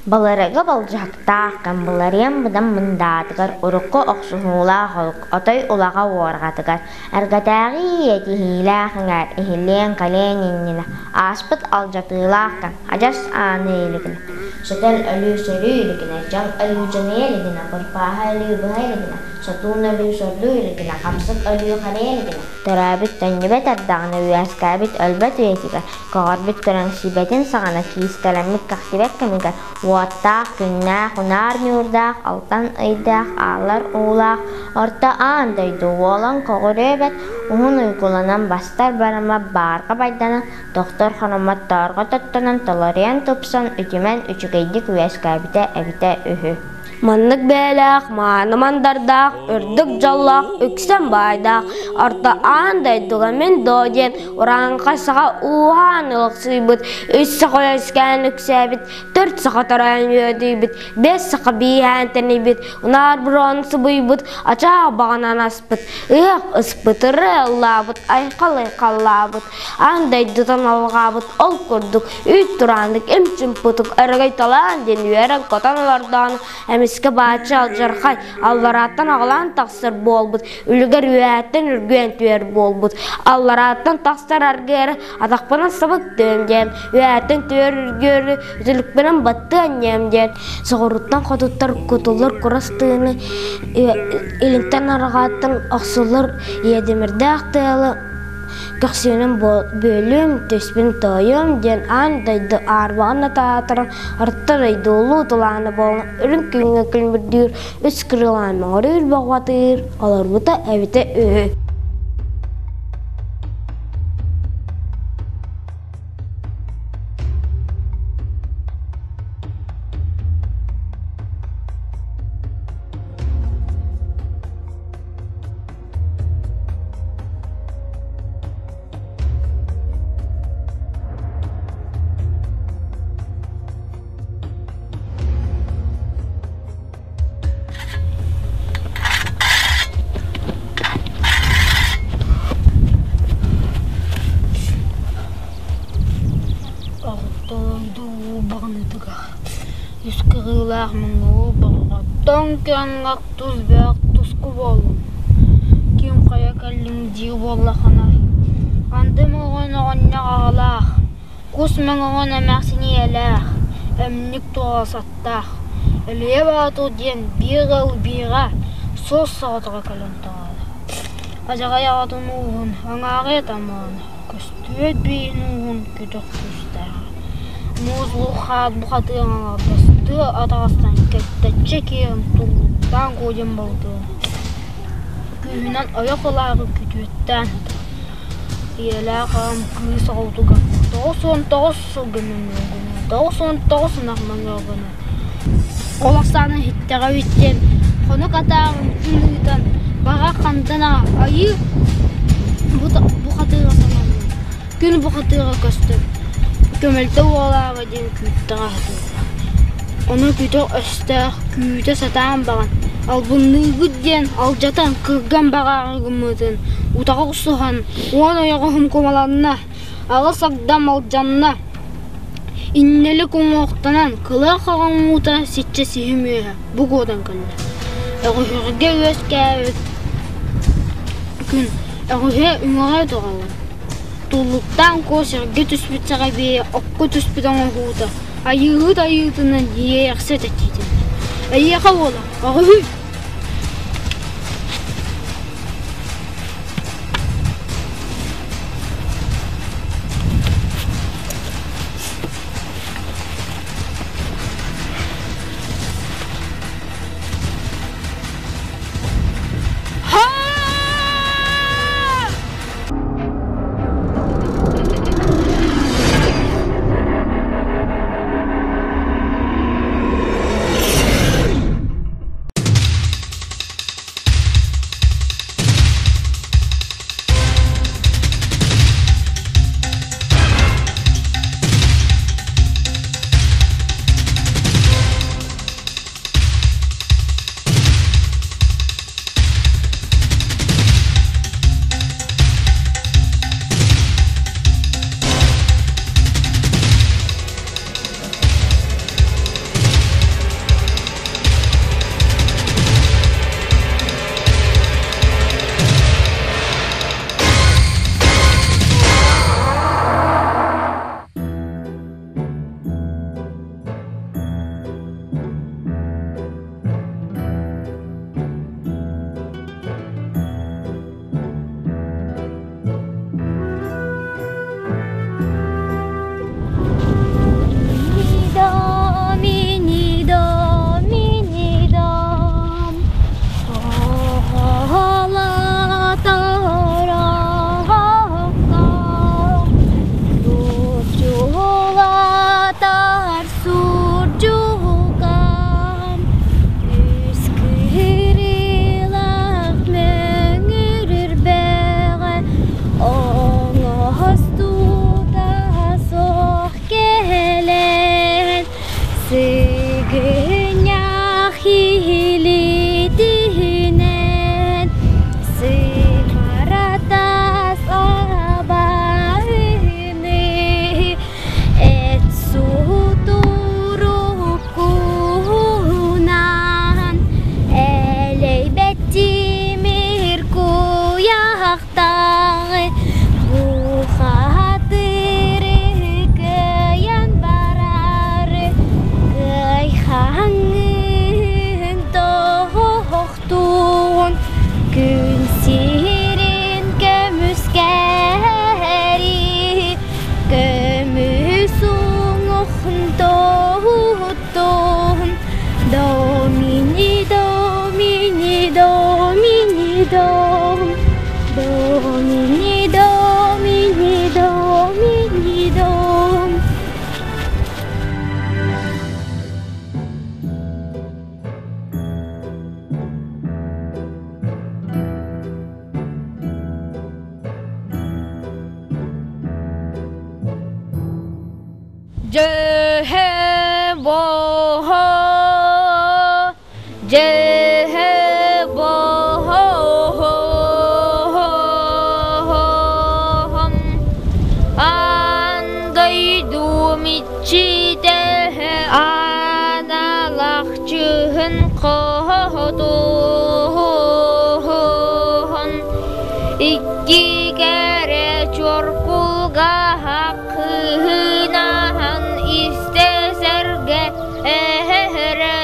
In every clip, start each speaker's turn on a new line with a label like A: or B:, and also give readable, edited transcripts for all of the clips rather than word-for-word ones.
A: Баларга болдьоһуктаах кэм былырыын быдан мындаатыгар урукку охсуһуулаах олук отой улаҕа уорҕатыгар эргэтээҕи иэтиһиилээх эҥээр иһиллиэн-кэлиэн иннинэ ааспыт алдьатыылаах кэм адьас ааныы илигинэ, сөтөл өлүү сөрүү илигинэ, дьаҥ өлүү дьаныйа илигинэ, бырпааһа өлүү быһа илигинэ, сотуун өлүү сордуу илигинэ, хамсык өлүү харыйа илигинэ, төрөөбүт төннүбэт ардаҕына үөскээбит өлбөт үйэтигэр, көҕөрбүт көрөҥсүйбэтин саҕана киистэлэммит кэхтибэт кэмигэр уоттаах, күннээх, унаар ньуурдаах, алтан ыйдаах, аалар уулаах, орто аан дойду уолан көҕүрүөбэт, уһун уйгуланан бастар барыма баарга байдана, тохтор хономмот тоорго тоттонон толоруйан тупсан үтүмэн үчүгэйдик үөскээбитэ эбитэ үһү.
B: Маннык бэйэлээх, мааны мандардаах, үрдүк дьоллоох, үксэн баайдаах, орто аан дойдуга мин доо диэн урааҥхай саха ууһаан ылыксыйбыт, үс саха үөскээн үксээбит, төрт саха төрөөн үөдүйбүт, биэс саха бииһээн тэнийбит, унаар буруон субуйбут, ачаах баҕанан аспыт, ыһыах ыспыт, ырыа ыллаабыт, айхал айхаллаабыт, аан дойдутун алҕаабыт ол курдук үүт турааннык им-чымпытык өрөгөй талаан диэн үөрэн-көтөн олордоон эмискэ бааччы алдьархай алларааттан аҕалаан тахсар буолбут үлүгэр үөһэттэн үргүөн түһэр буолбут алларааттан тахсар аргыары атахпынан сабыктыам диэн үөһэттэн түһэр үргүөрү үтүлүкпүнэн баттыан диэм диэн соҕуруттан хотуттар кутуллар курас тыыны илинтэн арҕааттан охсуллар иэдимирдээх тыалы Көхсүөнэн бүөлүм, түспүн тоойуом диэн аан дойду аарбаҕын атаатаран орто дойду улуу тулаана буолан үрүҥ күҥҥэ күлүмүрдүүр үс кырыылаан мөҥүрүүр боҕуатыыр олорбута эбитэ үһү.
C: Оҕоттордуу баҕанытыгар үс кырыылаах муҥуру бороҕо тоҥ кыаҥҥар тус бөөх туску буоллун Ким хайа кэллиҥ диир буоллахына, анды мөҕөн оҕонньор аҕалаах, кус мөҥөҕөн эмээхсин ийэлээх, эмньик туруорсаттаах, Элиэ Боотур диэн биир ыал биирэ суос соҕотоҕо кэлэн тоҕоро. Адьарай аҕатын ууһун аҥаарыйа тамаана, көстүбэт бииһин ууһун көтөх күүстээҕэ. Муус лух-хаат бухатыыр аҥардас тыа атаҕастан кэптэччи киирэн туллуктаан куодьан балтыгын күүһүнэн ойох ылаары күтүөттээн сытар. Ийэлээх аҕам кыыс оҕотугар 99 сылга мөҥүргүнэ, 99 ынах мөҥүргүнэ. Ол ахсаанын иһиттэҕэ эбит диэн хонук атааҕын күн ыытан баҕа хантан аҕа айыы бу хатыыга сананным күн бу хатыыга көстөр көмөлтө уолааҕа диэн күүттэҕэ сатыыллар. Ону күтэх өстөөх күүтэ сатаан баҕан албынныыгыт диэн алдьатан кырган баҕаары гыммытын утаҕы охсуһан уон ойоҕоһум кумаланна, аҕыс агдам алдьанна. Иннэлик уҥуохтанан кыла хаҕаҥуута сиччэ сиһим үөһэ бу куотан кэллэ. Өҕүһүргэ үөскээбит күн өҕүһэ үҥэҕэ тоҕоллор Туллуктаан куо сиргэ түспүт сэрэбиэйэ окко түспүт оҥоһуута айыыһыт айыытынан иэйэхсит этиитин Эйиэхэ уола оҕуһуй
B: ыраахтааҕы бухатыры кыайан барары кыайхаҥҥын тоһохтуун күн сирин көмүскэри көмүс уҥуохун тоһуттун Домини, домини, домини, дом Домини, домини, домини, дом
C: Дьэһэ боһо, дьэһэ боһо, аан дойду иччитэ аналахчыһын хоһотуһун икки кэрэ чуоркулгаһа кыыһынаһан истэ сэргэ эһэрэ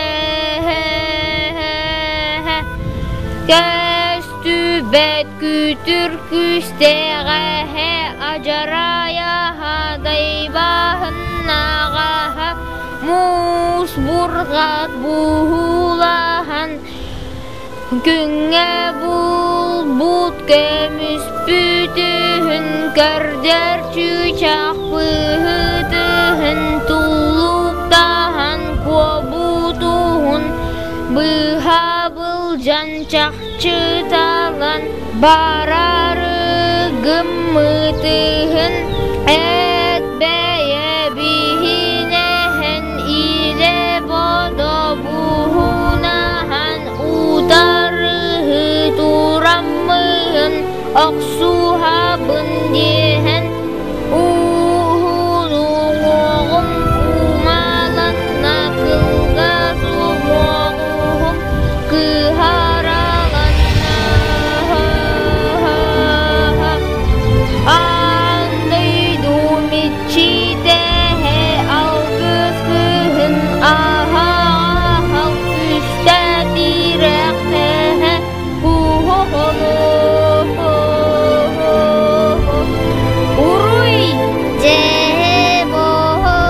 C: көстүбэт күтүр күүстээҕэ адьарайаһа дайбаһыннаҕаһа муус бурҕат буһуулаһан Күҥҥэ булбут көмүспүтүн көрдөр чыычаах быһыытын туллуктаһан куобутуһун быһа былдьан чахчыталан барары гыммытыһын эт бэйэ биһинэһэн илэ бодо буһунаһан утарыһы тураммыһын охсуһабын диэһэн уһун уҥуоҕум умаланна кылгас уҥуоҕум кыһараланна Аан дойду иччитэһэ алгыс кыһын аһаҕаһал үстэ тирэхтэһэ Уруй!
A: Дьэһэ-боһо,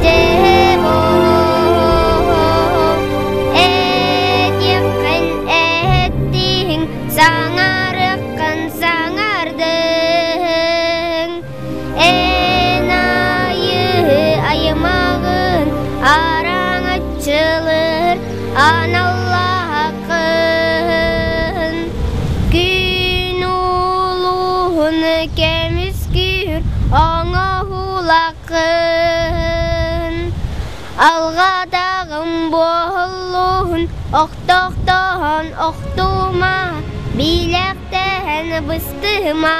A: дьэһэ-боһо, этиэххин эттиҥ, саҥарыаххын саҥардыҥ. Эн айыы аймаҕын араҥаччылыыр аналлааххын. Күн улууһун көмүскүүр оҥоһуулааххын. Алҕатаҕым буоһуллуһун охтохтоһон охтума, биилэхтэһэн быстыма.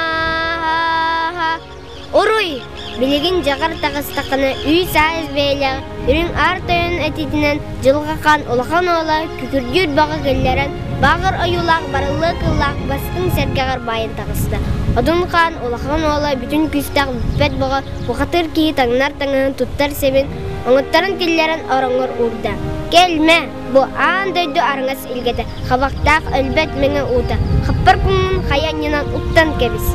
A: Уруй! Билигин дьаҕар таҕыстаххына үүс аас бэйэлээх үрүҥ аар тойон этитинэн Дьылҕа Хаан улахан уола күкүрдүүр баҕа киллэрэн бааҕыр ойуулаах барыллыа кыллаах бастыҥ сэргэҕэр баайан таҕыста. Одун Хаан улахан уола бүтүн күүстээх бүппэт бөҕө бухатыыр киһи таҥнар таҥаһын туттар сэбин оҥотторон киллэрэн ороҥҥор уурда. Кэлмэ, бу аан дойду араҥас илгэтэ, хабахтаах өлбөт мэҥэ уута, хаппар куҥун хайа анньынан уктан кэбис.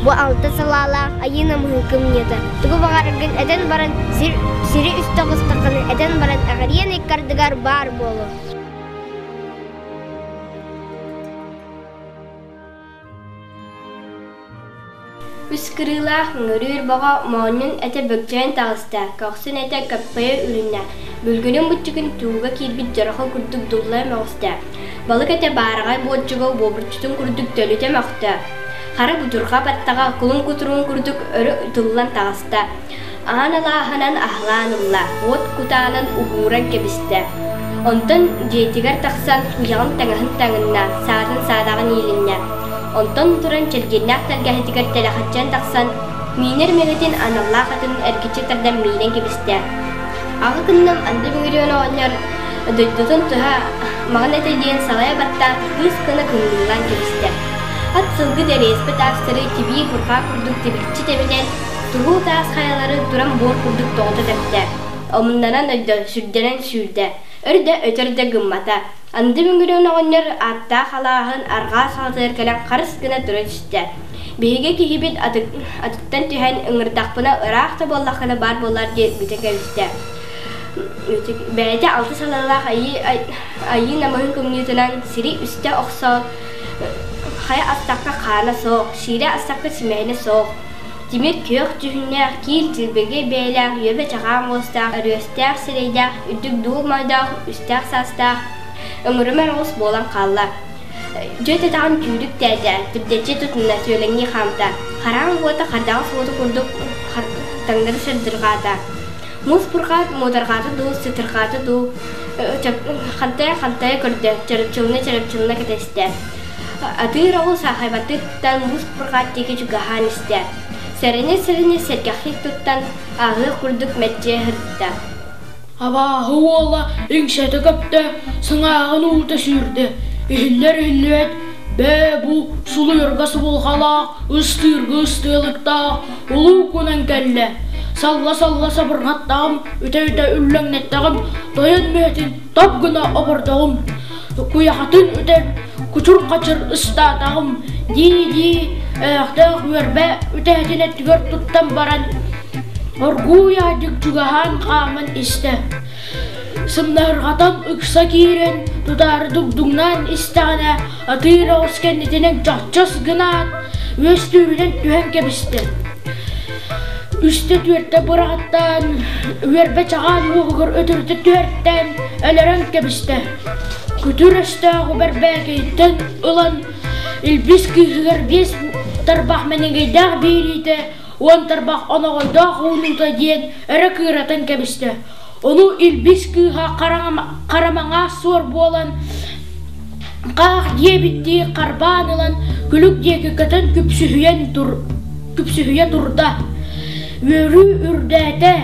A: Бу алта салаалаах айыы намыһын кымньыта, тугу баҕараргын этэн баран, сир, сири үстэ оҕустаххына этэн баран эҕириэн ыккардыгар баар буолуо.
B: Үс кырыылаах ыҥырыыр бөҕө моонньун этэ бөкчөйөн таҕыста, көхсүн этэ көппөйө үлүннэ, бүлгүнүн буччугун тууга киирбит дьорохо курдук дуллайа мөҕүстэ, балык этэ баараҕай буоччуга уобурчутун курдук төлүтэ мөхтө, хара будьурҕа баттаҕа кулун кутуруун курдук өрө ытыллан таҕыста, аан алааһынан аһылаан ылла, уот кутаанан уһууран кэбистэ. Онтон дьиэтигэр тахсан уйаҕын таҥаһын таҥынна, саатын саадаҕын иилиннэ. Онтон туран чэлгиэннээх тэлгэһэтигэр тэлэхэччэн тахсан, миинэр мэлэтин аналлаах атын эргиччи тардан миинэн кэбистэ. Аҕа кынным анды Мөҥүрүөн оҕонньор дойдутун туһа маҕан этэ диэн салайа баттаан кыыс гына кыҥныылаан кэбистэ.
D: Ат сылгы дэриэспэ таастары тибии бурҕаа курдук тибилччи тэбинэн, туһуу таас хайалары туран буор курдук тоҕута тэптэ. Омуннанан өйдө, сүрдэнэн сүүрдэ. Өр да өтөр да гыммата. Анды Мөҥүрүөн оҕонньор ааттаах алааһын арҕаа саҕатыгар кэлэн харыс гына тура түстэ. Биһиги киһибит атыттан түһэн ыҥырдахпына ыраах да буоллаххына баар буоллар диэн бүтэ кэбистэ. Бэйэтэ алта салалаах айыы, айыы намыһын кымньыытынан сири үстэ охсоот, хайа астакка хаана суох, сиирэ астакка симэһинэ суох. Тимир күөх дьүһүннээх, киил тилбэгэй бэйэлээх, үөбэ чаҕаан муостаах, өрүөстээх сирэйдээх, үрдүк дуул моойдоох, үстээх саастаах, ыҥырыма оҕус буолан хаалла. Дьүө тэтэҕин түүрүк тээтэ, түрдэччи тутунна, сүөлэҥнии хаамта. Хараҥа уота хардаҕас уоту курдук таҥнары сырдырҕаата. Муус бурҕаат муодарҕаата дуу, сытырҕаата дуу, хантайа-хантайа көрдө, чарапчылына-чарапчылына кэтэстэ. Атыыр оҕус аахайбаттыттан муус бурҕаат диэки чугаһаан истэ. Сэрэнэ-сэрэнэ сэргэхтик туттан, ааһыах курдук мэччийэ сырытта.
E: Абааһы уола иҥсэтэ көптө, сыҥааҕын уута сүүрдэ, иһиллэр-иһиллибэт бээ бу сулуйарга субулҕалаах, ыстыырга ыстыалыктаах улуу кунан кэллэ. Салла-салла сабырҕаттаҕым, үтэ-үтэ үллэҥнэттэҕим, тойон мүөтүн топ гына обордоҕум, куйахатын үтэн кучур-хачыр ыстаатаҕым дии-дии өөхтөөх үөрбэ үтэһэтин өттүгэр туттан баран оргууй аадьык чугаһаан хааман истэ. Сымнаһырҕатан ыкса киирэн, тутаары дугдуҥнаан истэҕинэ, атыыр оҕус кэннитинэн чохчос гынаат, үөстүүрүнэн түһэн кэбистэ. Үстэ-түөртэ быраҕаттаан, үөрбэ чаҕаан уоһугар өтөрүтэ түһэртээн, өлөрөн кэбистэ. Күтүр өстөөҕү бэрбээкэйиттэн ылан, Илбис кыыһыгар биэс тарбах мэнигэйдээх биэриитэ уон тарбах оноҕойдоох уунуута диэн өрө кыыратан кэбистэ. Ону Илбис кыыһа харамаҥаас суор буолан, хаах диэбиттии харбаан ылан, күлүк диэки көтөн күпсүһүйэ турда. Үөрүү үрдээтэ,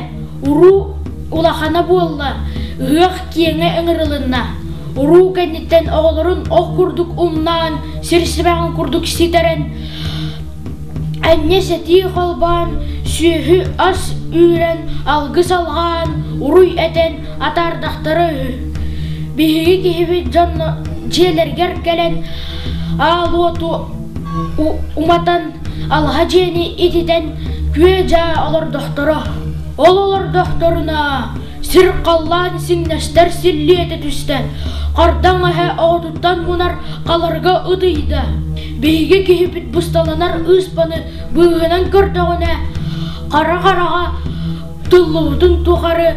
E: уруу улахана буолла, ыһыах киэҥэ ыҥырылынна. Уруу кэнниттэн оҕолорун ох курдук умнаан, сир симэҕин курдук ситэрэн, Энньэ сэтии холбоон, сүөһү ас үүрэн, алгыс алҕаан, уруй этэн атаардахтара үһү. Биһиги киһибит дьон дьиэлэригэр кэлэн аал уоту уматан, алаһа дьиэни ититэн күө-дьаа олордохторо. Ол олордохторуна сир-халлаан сиҥнэстэр силлиэтэ түстэ, хардаҥ эһэ оҕотуттан мунар халарга ытыйда. Биһиги киһибит бысталанар ыыспаны быыһынан көрдөҕүнэ, хара-хараҕа тыллыбытын тухары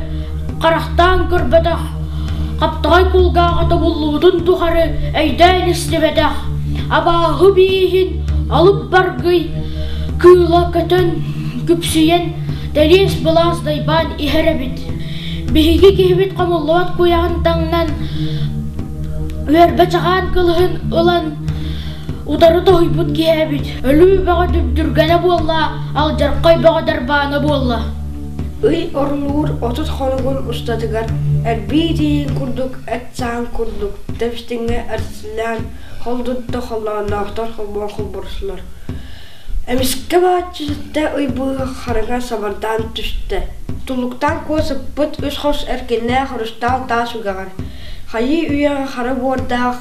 E: харахтаан көрбөтөх, хаптаҕай кулгааҕа тобуллубутун тухары өйдөөн истибэтэх, абааһы бииһин алып баргый кыыла көтөн күпсүйэн тэлиэс былаас дайбаан иһэр эбит. Биһиги киһибит хомуллубат куйаҕын таҥнан, үөрбэ чаҕаан кылыһын ылан утары тоһуйбут киһи эбит. Өлүү бөҕө дүргэнэ буолла, алдьархай бөҕө дарбаана буолла.
F: Ый орулуур 30 хонугун устатыгар эрбии тииҥ курдук эт саан курдук тэбистиҥҥэ эрсилээн холдутта холоонноохтор холбоон холборустулар. Эмискэ бааччы ый быыһа хараҥа сабардаан түстэ. Тулуктаан куо сыппыт үс хос эркиннээх хрустаал таас үгэҕэр, хайыы үйэҕэ хара буордаах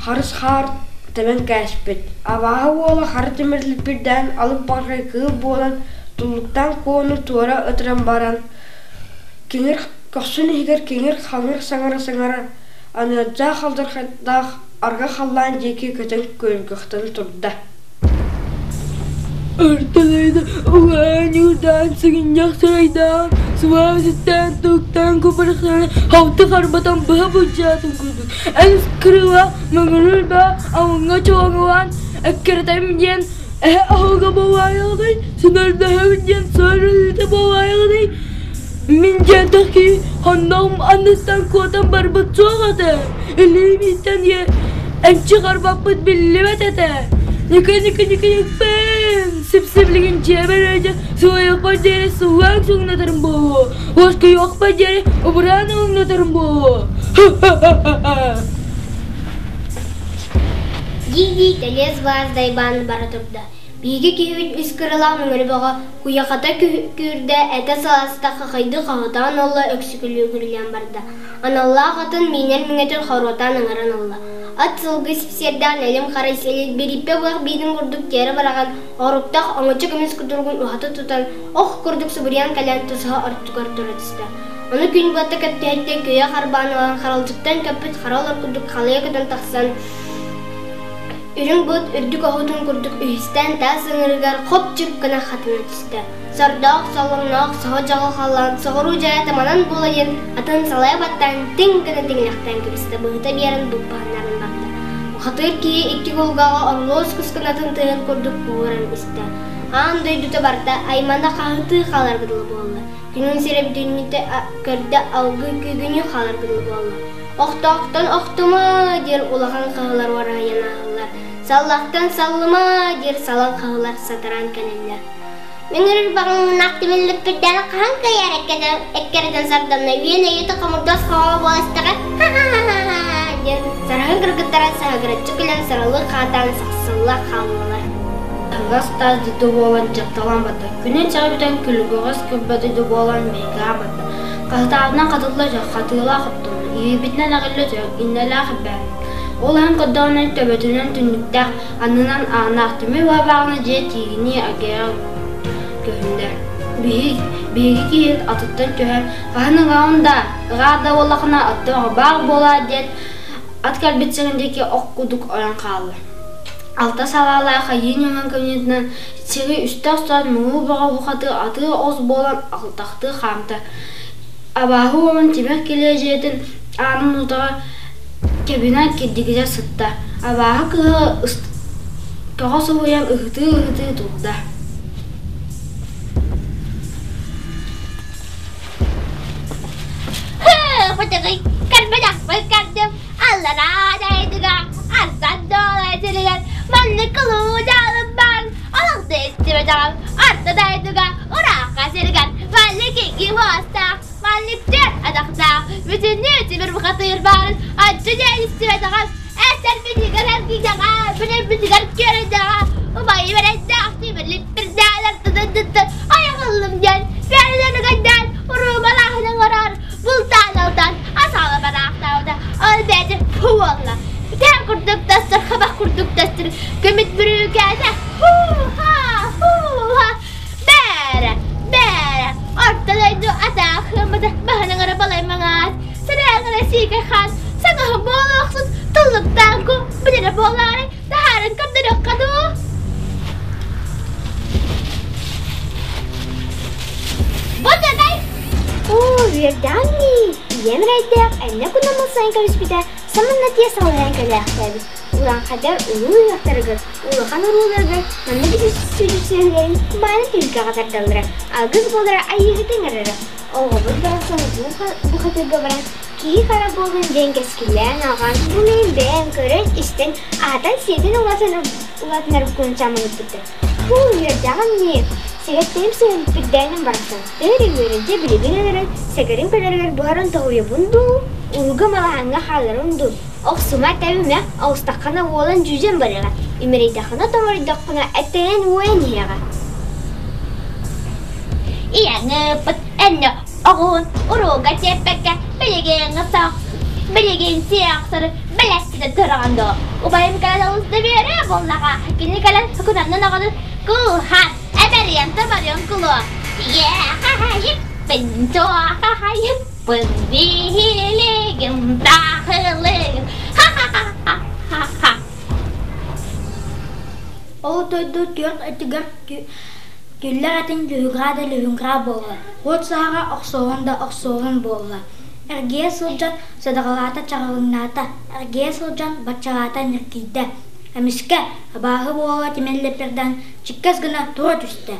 F: харыс хаар тэбэн кээспит. Абааһы уола хара тимирилбирдээн алып баҕархай кыыл буолан туллуктаан куону туора ытыран баран, киҥир көхсүн иһигэр киҥир-хаҥыр саҥара-саҥара, аныардаах алдьархайдаах арҕах халлаан диэки көтөн күөлгөхтөн турда.
G: Ортолойду угаан-уурдаан сыгынньах сарайдаан, сыбаас үттээн туктаан кубарыхтаан халты харбатан быһа былдьаатын курдук эн кырыла мөҥүрүл ба аҥҥа чуоҥулаан эккирэтэн диэн эһэ аһылыга буолаайаҕыный сынардаһабын диэн соруллута буолаайаҕыный мин диэтэх киһи хонноҕум анныттан куотан барбыт суох этэ илиибиттэн эмчи харбаппыт биллибэт этэ Ника-ника-ника-никпэн сип-сиблигин дьиэбэр өйдө суойуохпар диэри суллаан суҥнатарым буолуо уоскуйуохпар диэри убураан уҥнатарым буолуо.
D: Дии-дии тэлиэс-былаас дайбаан бара турда. Биһиги киһибит үс кыралаах мөҥөрү бөҕө куйахата күүрдэ, этэ сыласта, хахайдыы хаһытаан ылла, өксүкүлүүгүрүлээн барда. Аналлаах атын миинэр миҥэтин хоруотаан ыҥыран ылла. Ат сылгы сипсиэрдээх нэлим харай сэлиил бирииппэ быах биитин курдук тиэрэ быраҕан, оруктах оҥочо көмүс кутуругун уһата тутан, ох курдук субуруйан кэлэн тусаһа ортотугар тура түстэ. Ону күн быата көптөһүттэн көйө харбаан ылан харалдьыктан көппүт хара олор курдук халыйа көтөн тахсан, үрүҥ быт үрдүк оһутун курдук үһүстээн таас ыҥырыгар хоп-чып гына хатана түстэ. Сордоох, солоҥноох, соһо дьаҕыл халлаан соҕуруу дьайа таманан буола диэн атын салайа баттаан тиҥ гына тиҥилэхтээн кэбистэ, быһыта биэрэн быппаһыннаран барда. Бухатыыр киһи икки кулгааҕа орлуос кускунатын тыаһын курдuk кууһуран истэ. Аан дойдута барда, аймана хаһытыы хааларга дылы буолла. Күнүн сирэ бүтүннүүтэ көрдө алгыы күүгүнүү хааларга дылы буолла. Охтоохтон охтума диэн улахан хаһылар уораһыйан ааһаллар. Саллахтан саллыма диир салаҥ хаһылар сатараан кэлэллэр. Мөҥүрүр баҕаҥнаах тимиллиппиттээн хаһан кыайар эккэрэтэн сарданна үөн өйүтэ хомурдуос хоҕо буоластаҕа ха-ха-ха-ха диэн сараһын кыргыттара саһыгыраччы күлэн сарылыы хаатаан сахсылла хааллылар.
C: Аһыгас таас дойду буолан дьапталан барда. Күнүн саҕа бүтэн күлүгэҕэс көрбө дойду буолан мэйгэҕэ барда. Хаһытаабынан хатылла түһэр, хатыылаах хоптонно, иһийбитинэн эҕиллэ түһэр, иннэлээх ирбээбит. Ол иһэн көрдөҕүнэ төбөтүнэн түннүктээх, аннынан ааннаах тимир уобааҕына дьиэ тиигинии агыйа көһүннэ. Биһиги, биһиги киһи атыттан түһэн, хаһан ыҥаҕын да, ыҕаар да буоллахына аттыҥ баар буолаа диэн ат кэлбит сирин диэки ох курдук ойон хаалла. Алта салаалаах айыы ньыман көмүнүтүнэн сири үстэ охсон муҥур бөҕө бухатыы атыы оҕус буолан алтахтыы хаамта. Абааһы уолун тимир килиэдьийэтин аанын утары кэбинэн кирдигирэ сытта. Абааһы кыыһа көҕө соһуйан ыһытыы-ыһытыы турда.
A: Хотугуй көрбөтөхпүн көрдүм, аллараа дойдуга, арсан дуола сиригэр маннык кулуу дьаалым баар, олох да истибэтэҕим, орто дойдуга, ураахха сиригэр маннык икки муостаах, маннык түөрт атахтаах, бүтүннүү тимир бухатыыр баарын ончу диэн истибэтэҕим, этэрбитигэр эргийдэҕэ, билэрбитигэр күөрэйдэҕэ, убайым эрэйдээх тимирлиппирдээнэр тыдын айаҕыллым диэн бэйэлэригэрдээн уруубалааһын оҥорор бултаан алтан асаала бараахтаабыта ол бэйэтэ буолла бүтэр курдук тастар хабах курдук тастар көмүт бүрүүкээтэ һуу-ха һуу-ха бээрэ бээрэ орто дойду атаахыммыта баһын оҥоро балай маҥаас сэрээҥҥэ сиикэй хаан саҥаһым буолуохсун туллуктаан ку билэрэ буолаарай таһааран көрдөрүөххэ дуу Бу дагай Оо, үөрдэҕиҥ дии! Ийэм эрэйдээх эннэ кунаммын кэбиспитэ, самынна тиэ салайан кэлээхтээбит. Урааҥхайдар улуу ыһыахтарыгар, улахан урууларыгар маннык сүдү мааны түһүлгэҕэ тардаллара, алгыс буолара айыыһыт ыҥырара. Оҕобут барахсан бухатыырга баран киһи-хара буоллун диэн кэскиллээн ааҕан, бу мин бэйэм көрөн-истэн, аһатан-сиэтэн улаатынарбыккын чамыныппыттар. Һуу, үөрдэҕим дии, сэгэттэрим сэһэмпирдээним барахсан, төһө үөрэ дьэ билигин өлөрөн, сэгэрим кэлэригэр буһаран тоһуйабын дуу, ууга малаһаҥҥа хаалларым дуу, охсума тэбимэ, оҕустаххына уолан дьүдьэн барыаҕа, имэрийдэххинэ томоройдоххуна эттэнэн уойан иһиэҕэ.
H: Ийэҥ ыппыт энньэ оҕуһун урууга сиэппэккэ билигин сох билигин сиэхсэр бэлэститэ тураҕын дуо? Убайым кэлэн олус да биэрэ буоллаҕа. Кини кэлэн кунаннан оҕонун кууһан эбэриэн табарыан кулуо. Ийэ хаһайыппын туохахайыппын биһилигим таһылыгым ха-ха-ха-ха-ха.
I: Ол дойду түөрт өттүгэр Түллэр атын лүһүгүрээ да лүһүгүрээ буолла, уот саһара охсуһун да охсуһун буолла. Эргийэ сылдьан садаҕалаата чаҕылыҥнаата, эргийэ сылдьан баччалаата ньиргийдэ. Эмискэ абааһы буола тимиллиппирдээн чиккэс гына тура түстэ.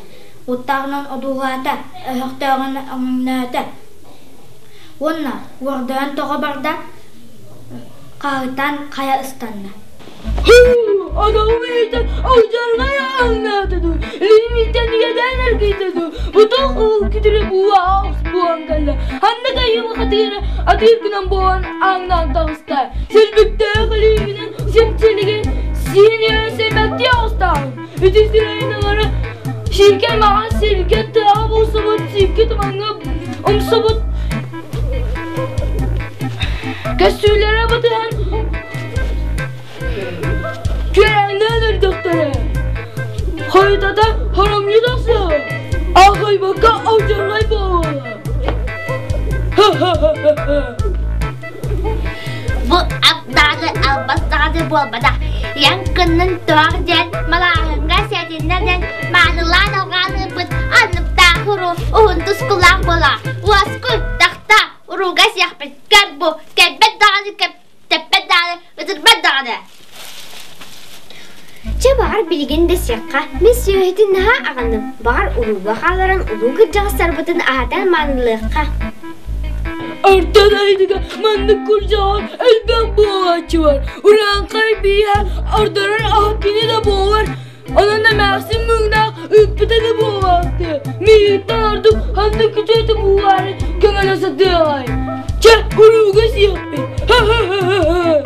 I: Уоттааҕынан одуулаата, өһөхтөөҕүнэн өҥнөөтө уонна уордайан тоҕо барда, хаһыытаан хайа ыстанна.
G: Аналым иһитэн алдьарҕай ааҥнаата дуу, илиим иһитэн иэдээн эргийдэ дуу, бутал кыыл күтүрэ бууа аҕыс буолан кэллэ. Ханна кайыма хатыыра атыыр гынан буолан ааҥнаан таҕыста. Силбиктээх илиибинэн симчилигин Сиһин үөрэн сэмэттии оҕустааҕым. Ити сирэйин аҥара сиикэй маҕан сиргэ тыаҕа булсубут, сиикки тумаҥҥа умсубут көстүүлэрэ батыһан күөрэҥнээн эрдэхтэрэ. Хойутата хоромньу тахсыа, аахайбакка алдьархай буолуоҕа. Ха-ха-ха-ха!
H: Бу ап даҕаны албас даҕаны буолбатах. Ийэҥ кыннын туох диэн малааһыҥҥа сэтиннэ диэн маанылаан алҕаан ыыппыт анныктаах уруу уһун тускулаах буола. Уоскуй, тахта, урууга сиэхпит. Көр бу, кэлбэт даҕаны тэппэт даҕаны, ытырбат даҕаны.
A: Чэ баҕар билигин да сиэххэ, мин сүөһүтүн наһаа аҕынным, баҕар урууга хааларан улуу кырдьаҕастарбытын аһатан маанылыахха.
G: Орто дойдуга маннык курдьаҕар элбэх буолааччы бар. Урааҥхай бииһэ ордорор аһа кини да буолар. Онон эмээхсин муҥнаах ыыппыта да буолаахтыа. Миигиттэн ордук ханнык күтүөтү буулаары көмөлө сатыаҕай. Чэ, урууга сиэхпит. Ха-ха-ха-ха!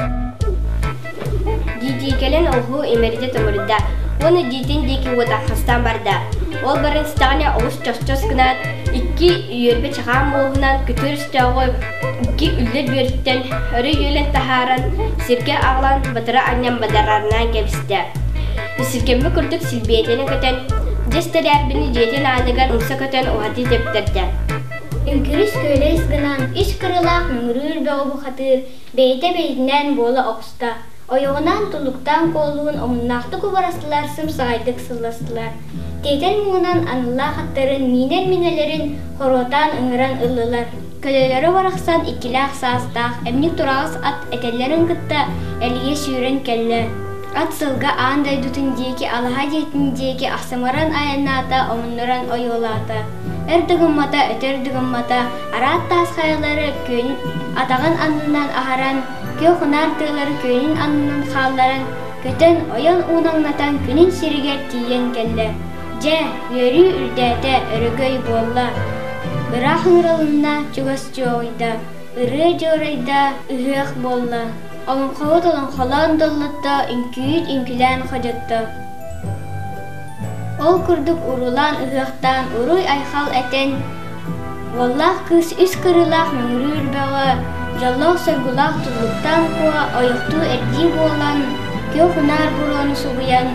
D: Дии-дии кэлэн оһуу имэрийдэ томоруйда уонна дьиэтин диэки уотаххастаан барда. Ол баран истэҕинэ олус чос-чос гынаат, икки үөрбэ чахаан муоһунан күтүр өстөөҕү икки үллэр бүөрүттэн өрө үөлэн таһааран, сиргэ аҕалан батыра анньан бадараанаан кэбистэ. Сиргэммит курдук силбиэтэнэ көтөн, дьэс тэрээрбини дьиэтин ааныгар умса көтөн уһатыы тэптэрдэ.
I: Үҥкүрүс күөлэс гынан, үс кырылаах мөҥүрүүр бөҕө бухатыыр бэйэтэ бэйэтинээн буола оҕуста. Ойоҕунаан туллуктаан куолуун омуннаахтык убарастылар, сымсаҕайдык сылластылар. Тиэтэл муҥунан аналлаах аттарын миинэр миҥэлэрин хоруотаан ыҥыран ыллылар. Көлөлөрө барахсан иккилээх саастаах эмньик тураҕас ат этэллэрин кытта элийэ сүүрэн кэллэ. Ат сылга аан дойдутун диэки алаһа дьиэтин диэки ахсымыран айаннаата, омуннуран ойуолаата. Өр да гыммата, өтөр да гыммата, араат таас хайалары күн атаҕын аннынан аһаран, күөх унаар тыалары күөнүн аннынан хаалларан, көтөн, ойон уунаҥнатан күнүн сиригэр тиийэн кэллэ. Дьэ, үөрүү үрдээтэ, өрөгөй буолла. Ыраах ыҥырылынна, чугас чуоҕуйда, ырыа дьуорайда, ыһыах буолла. Олоҥхоһут олоҥхолоон доллотто, үҥкүүт үҥкүлээн ходьотто. Ол курдук уруулаан ыһыахтаан уруй-айхал этэн, уоллаах кыыс үс кырыылаах мөҥүрүүр бөҕө, дьоллоох-соргулаах туллуктаан куо ойохтуу эрдии буолан, күөх унаар буруону субуйан,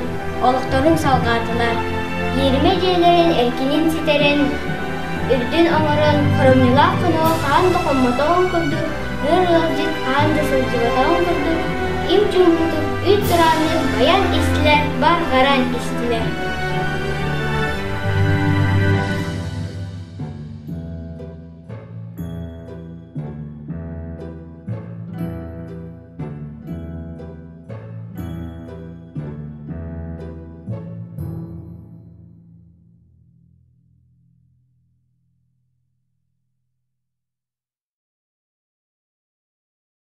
I: олохторун салҕаатылар. Иэримэ дьиэлэрин эркинин ситэрэн, үрдүн оҥорон, хоромньулаах хоноҕо хаһан да хоммотоҕун курдук, ыар ыалдьыт хаһан да сылдьыбатаҕын курдук, им чуумпутук үүт турааннык байан истилэр, барҕаран истилэр.